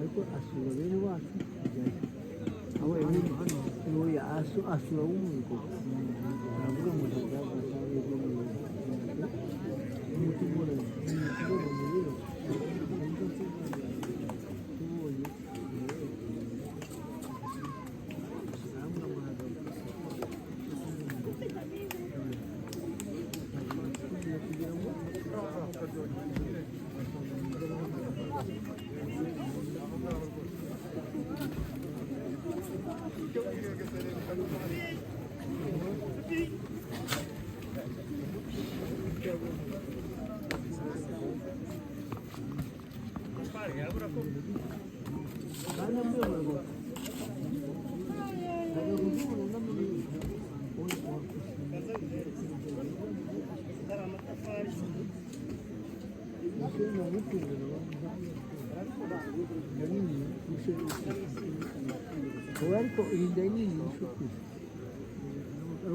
Ariko asura bene wacu, ajyayo aho oya, asura w'umugo, aravuga ngo ntabwo umutima rero tubonye. Ubu ariko inda nini n'isuku,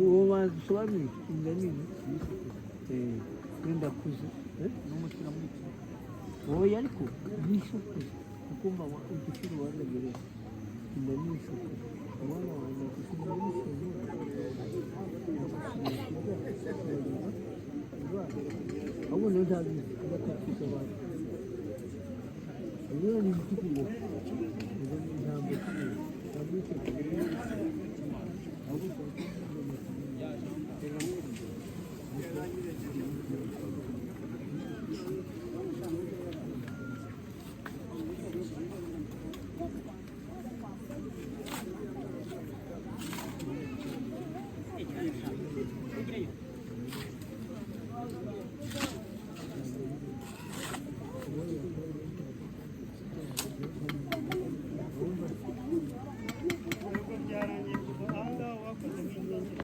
uwo banza usobanure inda nini wenda akuze. Oya, ariko n'isuku ukumva igiciro wanagerera inda n'isuku, umwana wanjye agushyira n'isuku. Ahubwo niyo ntabizi adakatwisobanura niba ni ibiti, ntabwo ntabwo.